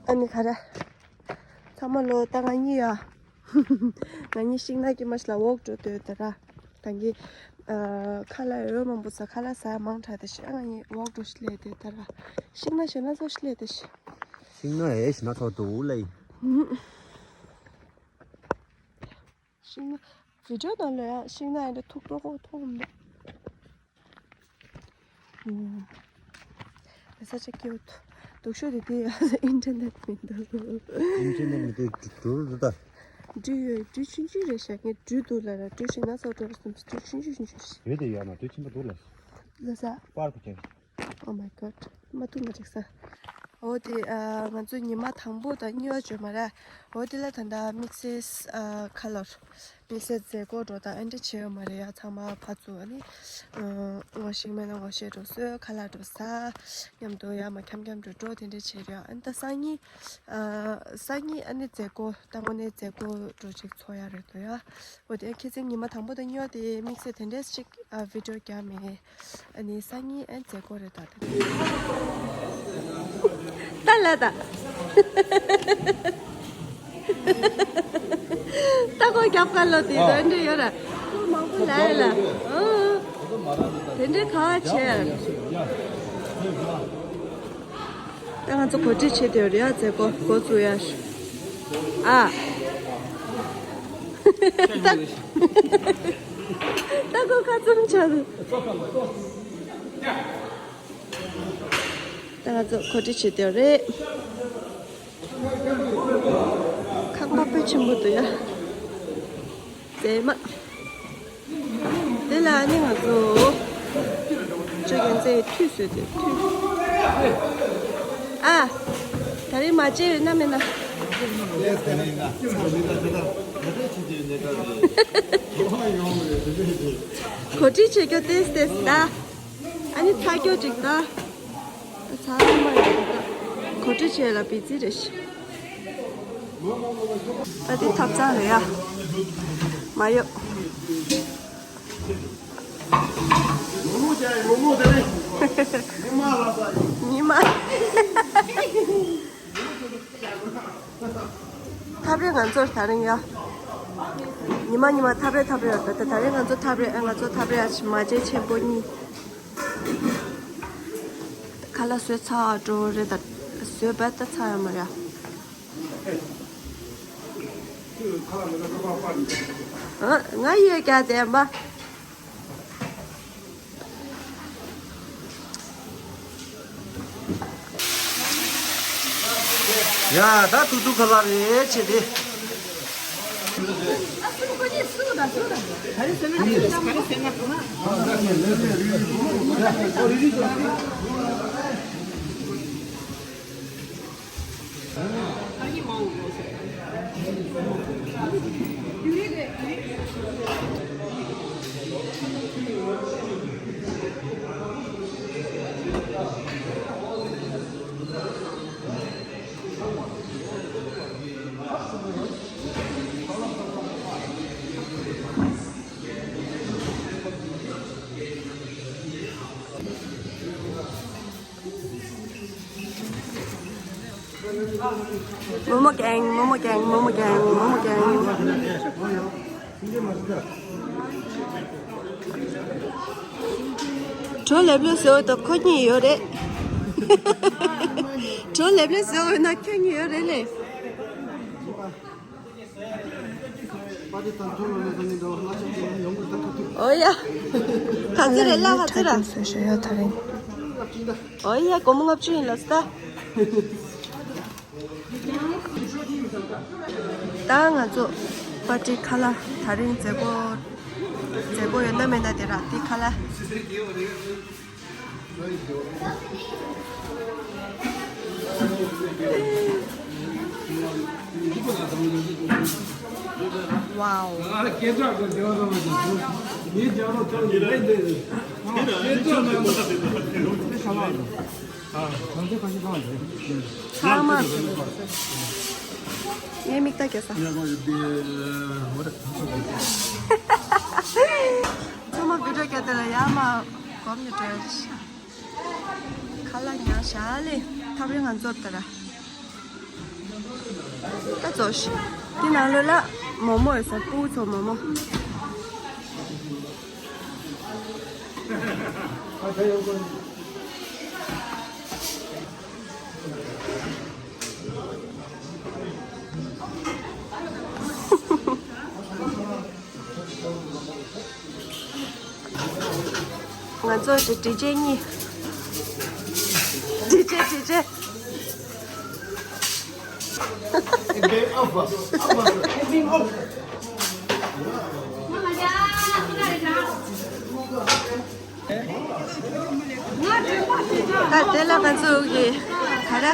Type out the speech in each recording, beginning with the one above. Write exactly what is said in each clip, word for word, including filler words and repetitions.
ཨ་ནི་ག་རེ། ཚང་མ་ལོ་ད་ང་གཉིས་ཡ། ང་གཉིས་ཤིང་ནགས་ཀྱི་མ་ཤི་ལ་ཝོག་འགྲོ་འདོད་དེ་ར། ད་གི་ཁ་ལག་ཡོད་མང་པོ་ཟ། ཁ་ལག་ཟ་ཡ་མང་དྲགས་ཏེ་ཤི། ཨ་ང་གཉིས་ཝོག་འགྲོ་ཤི་ལས་དེ་ད་ར། ཤིང་ནགས་ཞེ་ན་ཚོ་ཤི་ལས་དེ་ཤི། ཤིང་ནགས་ཨེ་ཞེ་ན་ཚོ་འདུག་ལེ། ཤིང་ནགས་བི་ཌིའོ་ནང་ལ་ཡང་ཤིང་ནགས་ཡང་འདྲ་ཐུག་འགྲོ་གོ་མཐོང་མི་འདུག་ཨུམ། ས་ཆ་སྐྱིད་པོ་འདུག་ཤོད་དེ་དེ་ཨིན་ཊར་ནེཊ་མི་འདུག་ཨིན་ཊར་ནེཊ་མི་འདུག་འགྲོ་རུ་ད། འབྲུ་ཡོད། འབྲུ་ཆུང་ཆུང་རེད་ཤག་ངས་འབྲུ་འདུག་ལ་ར། འབྲུ་ཞིག་ན་ཚོ་འགྲོ་རུ་སོང་། འབྲུ་ཆུང་ཆུང་ཆུང་ཆུང་རེད། ཡོད་དེ་ཡོད་ན་འབྲུ་ཆེན་པོ་འདུག་ལ། ལ་ས། པར་གོ་ཆེ། Oh my god. མ་ཐུག་མ་འགྲིག་ས། འོ་དེ་ཨ་ང་ཚོ་ཉི་མ་དང་པོ་དང་གཉིས་པ་བྱོས་མ་རེད། འོ་དེ་ལ་ད་ལྟ་དམིགས་བསལ་ཨ་ཁ་ལོར་དམིགས་བསལ་མཛད་སྒོ་འགྲོ་དང་ཨ་འདྲ་བྱས་ཡོད་མ་རེད་ཡ། ཚང་མ་ཕར་ཚུར་ཨ་ནི་ཨ་ངོ་ཤེས་མེད་ན་ངོ་ཤེས་འགྲོ་སོད། ཁ་ལག་འགྲོ་ཟ། མཉམ་དུ་ཡར་མར་འཁྱམ་འཁྱམ་འགྲོ་འགྲོ་དེ་འདྲ་བྱས་རེད་ཡ། ཨ་ནི་ད་སང་ཉིན་ཨ་སང་ཉིན་ཨ་ནི་མཛད་སྒོ་ད་དངོས་གནས་མཛད་སྒོ་འགྲོ་ཅིག་ཚོགས་ཡ་རེད་འདུག་ཡ། འོ་དེ་ཁྱེད་ཚོའི་ཉི་མ་དང་པོ་དང་གཉིས་པ་དེ་དམིགས་བསལ་དེ་འདྲས་ཅིག་ཨ་བི་ཌིའོ་རྒྱག་མེད། ཨ་ནི་སང་ཉིན་ཨ་མཛད་སྒོ་རེད་ད། ད་ལ་ད། ད་ཁོ་རྒྱབ་ཁ་ལོ་དེ་དོན་འདྲ་ཡོད་ར། ཁོ་མང་པོ་ལ་ཡོད་ལ། ཨ་དེ་འདྲའི་ག་བ་བྱས། ད་ང་ཚོ་གོ་སྒྲིག་བྱེད་དེ་རེད་ཡ། མཛད་སྒོ་འགོ་བཙུགས་ཡ། ཨ། ད་ད་ཁོ་ཁ་བཙུམ་ཆགས་འདུག་ད་ང་ཚོ་གོ་སྒྲིག་བྱེད་དེ་རེད། ཁང་པ་དཔེ་ཆེན་པོ་འདུག་ཡ། མཛེས་མ། དེ་ལ་ནི་ང་ཚོ་ཅོ་རྒྱན་རྩེ་ཡི་ཐུད་བཟོས་ཏེ་ཐུད། ཨ། ད་རིང་མ་བརྗེད་ཡོད་ན་མེད་ན། གོ་སྒྲིག་བྱེད་རྒྱུ་ཏེས་ཏེས་ད། ཨ་ནི་ཚ་སྐྱོ་ཅིག་ད། ཚ་མ་ཡོད་ད། གོ་སྒྲིག་བྱེད་ལ་བི་ཛི་རེད་ཤི། ད་དེ་ཐབ་ཚང་རེད་ཡ། མ་ཡོད། ཉི་མ། ཐབ་རེད་ང་ཚོར་ད་རིང་ཡ། ཉི་མ་ཉི་མ་ཐབ་རེད་ཐབ་རེད་ཡོད་ད། ད་རིང་ང་ཚོ་ཐབ་རེད། ཨ་ང་ཚོ་ཐབ་རེད་ཡ། མ་བྱན་ཆེན་པོ་གཉིས། ཁ་ལག་བཟོས་ཚར་འགྲོ་རེད་ད། བཟོས་པ་ད་ཚར་ཡོད་མ་རེད། ཨ་ང་ཡོད་ཀྱ་དེ་མ། ཡ་ད་ཏུ་ཏུ་ཁ་ལག་རེད་བྱེད་དེ། མོ་མོ་གེང་། མོ་མོ་གེང་། མོ་མོ་གེང་། མོ་མོ་གེང་། བྲོ་ལེབ་ལེབ་བཟོ་འོ་ད་ཁོ་གཉིས་ཡོད་རེད། བྲོ་ལེབ་ལེབ་བཟོ་འོ་ན་ཁྱོད་གཉིས་ཡོད་རེད་ལེ། ཨོ་ཡ། ག་ཚོད་རེད་ལ། ག་ཚོད་ར། བཟོས་ཤོག་ཡ་ད་རིང་། ཨོ་ཡ། སྒོར་མོ་ལྔ་བཅུ་ཡིན་ལ་སྟ། ད་ང་ཚོ་པར་ཊི་ཁ་ལག་ད་རིང་མཛད་སྒོ། མཛད་སྒོ་ཡོད་ན་མེད་ན་དེ་ར་དེ་ཁ་ལག Wow. ཚང་མ་ངའི་མིག་ལྟ་རྒྱག་ས། ཚང་མ་བི་ཌིའོ་རྒྱག་དེ་ལ་ཡར་མར་སྒོམ་ནས་འགྲོ་ཡ་རེད། ཁ་ལག་ཉར་བཞག་ལེ། ཐབ་རེ་ང་ཚོར་ལྟ་ར། ད་ཚོ་ཤི། དེ་ནང་ལོགས་ལ་མོག་མོག་ཡོད་ས། སྤུ་གུ་ཚོ་མོག་མོག་ང་ཚོ་ཞིག་འདྲི་བྱེད་གཉིས། འདྲི་བྱེད་འདྲི་བྱེད། ད་དེ་ལ་ང་ཚོ་གི་ག་རེ།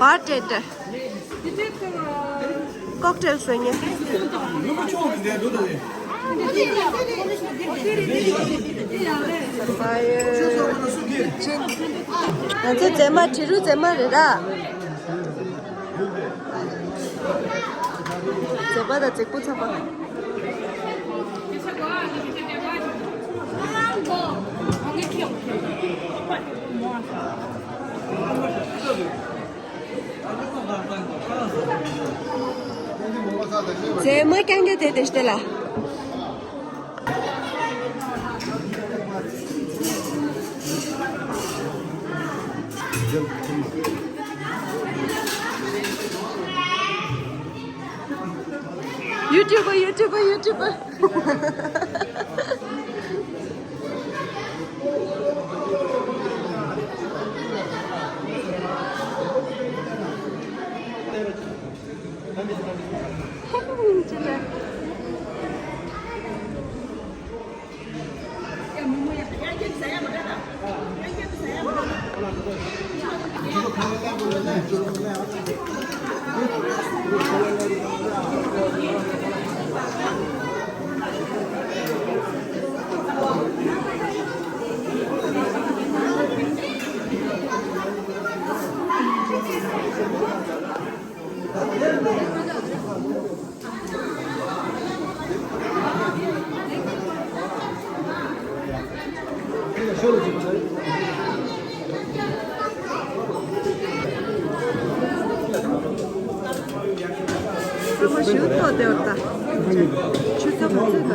བར་ཏེན་ཌར། ཀོག་ཊེལ་བཟོ་མཁན། ང་ཚོ་མཛེས་མ། དྲི་རུ་མཛེས་མ་རེད་ར། མཛེས་པ་དང་མཛེས་སྤུ་ཚང་མ། མཛེས་མ་རྐྱང་རྐྱང་དེ་དེ་ཤི་དེ་ལ། ཡུ་ཊུབ་པར། ཡུ་ཊུབ་པར། ཡུ་ཊུབ་པར། ཚང་མ་ཞིག་ཐོག་བསྡད་པ་ད། ཆུ་ཚོད་ག་ཚོད་ད།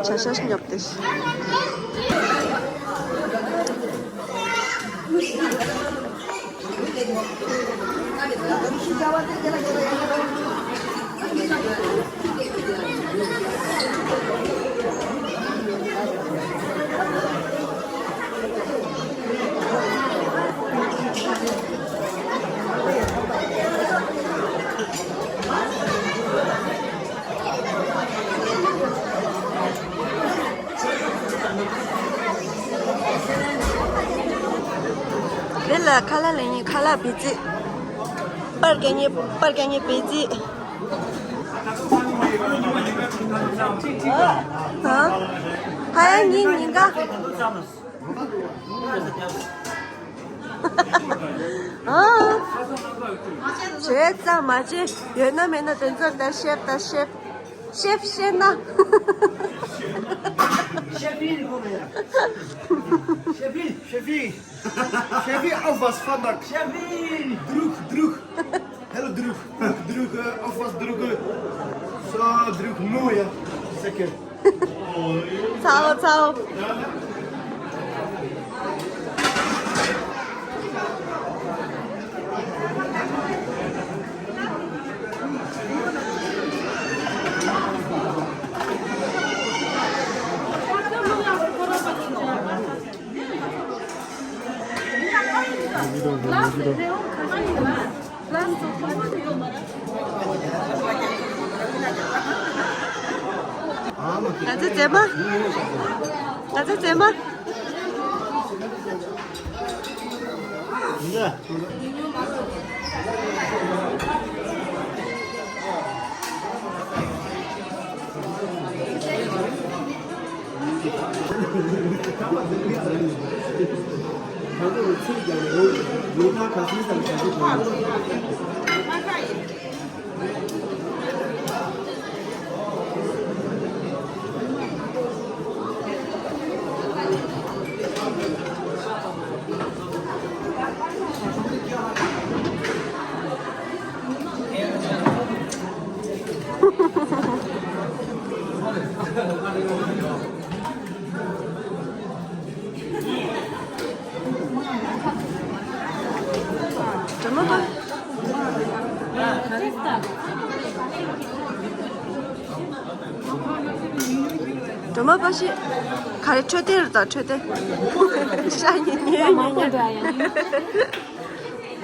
བྱ་ཤ་སྙོབ་སྟེ། དེ་ལ་ཁ་ལག་ལེན་ཡིན། ཁ་ལག་བེ་ཙི། པར་རྒྱག་མཁན། པར་རྒྱག་མཁན་བེ་ཙི། ཧ་ཡ་ཉིན་ཉིན་ག་ཨ། བྱས་ཙང་མ་བྱས། ཡོད་ན་མེད་ན་དེ་ཚོར་ད་ཤེབ། ད་ཤེབ། ཤེབ་ཤེ་ན། ཤེབ་ཕིལ་གོ་མེད། ཤེབ་ཕིལ། ཤེབ་ཕིལ། ཤེབ་ཕིལ་ཨོ་ཝཱས་ཕ་ནག་ཤེབ་ཕིལ། དྲུག་དྲུག་ཧེ་ལོ་དྲུག་དྲུག་ཨོ་ཝཱས་དྲུག་སོ་དྲུག་མོ་ཡ། སེ་ཀེན། ཚའོ་ཚའོ། ང་ཚོ་མཛེས་མ། ང་ཚོ་མཛེས་མ། སྒྲོལ་མ་པ། སྒྲོལ་མ་པ་ཤི། ག་རེ་འཕྲོད་བསྟེན་རེད་ད། འཕྲོད་བསྟེན། ཤ་ཉེ་ཉེ་ཉེ་ཉེ།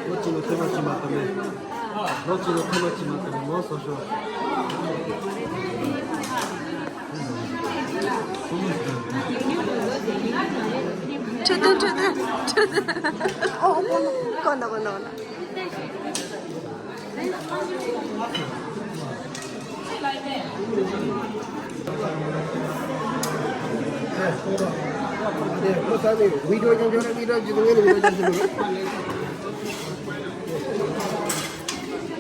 ལོ་གཅིག་ལ་ཐེངས་མ་གཅིག་མ་བཏང་མེད། ལོ་གཅིག་ལ་ཐེངས་མ་གཅིག་མ་བཏང་མེད། མང་སོ་ཤོག་འཕྲོད་བསྟེན། འཕྲོད་བསྟེན། འཕྲོད་བསྟེན། ཨོ་ཨོ། ཀོ་ན་ཀོ་ན་ཀོ་ན། ཁོ་ས་ནས་བི་ཌི་ཨོ་ཀྱང་ཁྱོད་རང་བི་ཌི་ཨོ་ཅིག་ངས་ནི་བི་ཌི་ཨོ་ཅིག་ཟིན་མི་འདུག་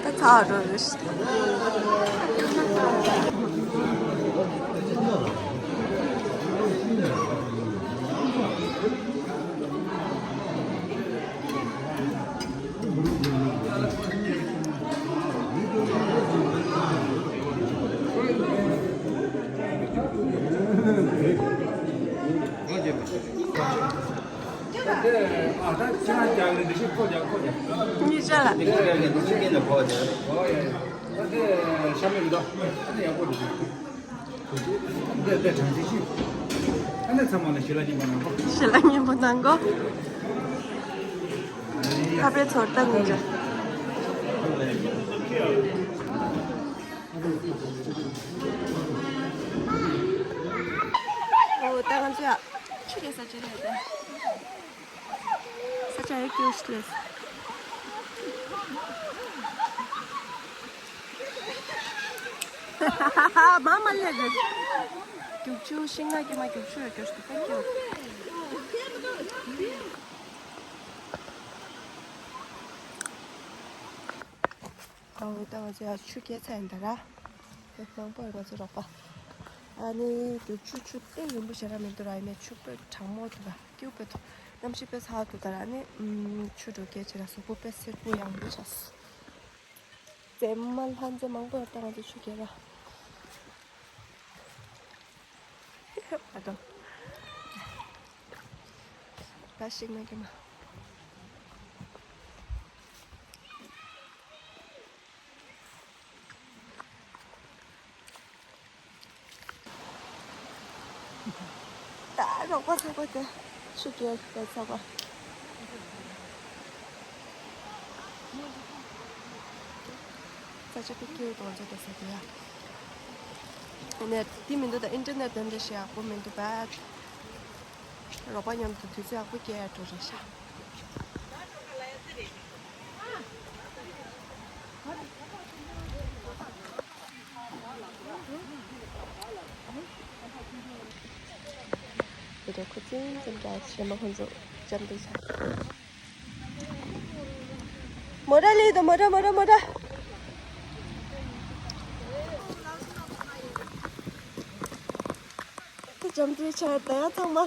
ད་ཚར་འགྲོ་རེད། གཉིས་ཆ་ལ། ཞལ་ལག་སྙན་པོ་གནང་གོ། ཁ་པའི་ཚོར་ལྟ་ཉིན་འདྲ། ཨོ་ད་ང་ཚོ་ཡ་ཆུ་རེད་ས་ཆ་རེད་ད། ས་ཆ་ཡ་ཀྱོ་ཤི་ལེས། མ་མ་ལས་རེད། རྒྱུག་ཆུ་ཤིང་ནགས་ཀྱི་མ་རྒྱུག་ཆུ་ཡ་ཀྱོ་ཤི་ད་ཀྱོ། ཨ་འོ་ད་ང་ཚོ་ཡ་ཆུ་སྐྱེལ་ཚར་ཡིན་ད་ར། དཔེ་མང་པོ་ཡོད་ང་ཚོ་རོགས་པ། ཨ་ནི་རྒྱུག་ཆུ་ཆུ་དཔེ་རིང་པོ་ཞེ་དྲག་མི་འདུག་ར། ཡིན་ནའི་ཆུ་དཔེ་གྲང་མོ་འདུག་ར། སྐྱིད་པོ་འདུག་གནམ་གཤིས་དཔེ་ཚ་བ་འདུག་ད་ར། ཨ་ནི་ཨམ་ཆུ་འགྲོ་སྐྱེལ་བྱེད་ར། གཟུགས་པོ་དཔེ་སེར་པོ་ཡང་པོ་ཆགས་སོང་། མཛེས་མ་ལྷ་མཛེས་མང་པོ་ཡོད་ད་ང་ཚོ་ཆུ་སྐྱེལ་ར། ཨ་དང་། ད་ཤིང་ནགས་ཀྱི་མ། ད་རོགས་པ་ཚོགས་པ་དེ་ཆུ་རྐྱལ་དེ་ཚོགས་པ། ས་ཆ་ཕ་གིའུ་གཏོང་ཚོད་དེ་ཟེར་དེ་ཡ། ཨ་ནི་དེ་མི་འདུག་ད་ཨིན་ཊར་ནེཊ་དེ་འདྲ་ཞིག་ཡག་པོ་མི་འདུག་པ། རོགས་པ་མཉམ་དུ་དུས་ཚོད་ཡག་པོ་སྐྱེལ་ཡ་འགྲོ་རེད་ཤག་དེ་འདྲ་ཁོ་ཙམ་ཙམ་འདྲ་ཞེ་མ་ཁོང་ཚོ་འཇམ་འདུག་ཤག་མོ་ཊ་ལི་དང་མོ་ཊ་མོ་ཊ་མོ་ཊ། དེ་འཇམ་འདུག་ཤག་ད་ཡ་ཚང་མ།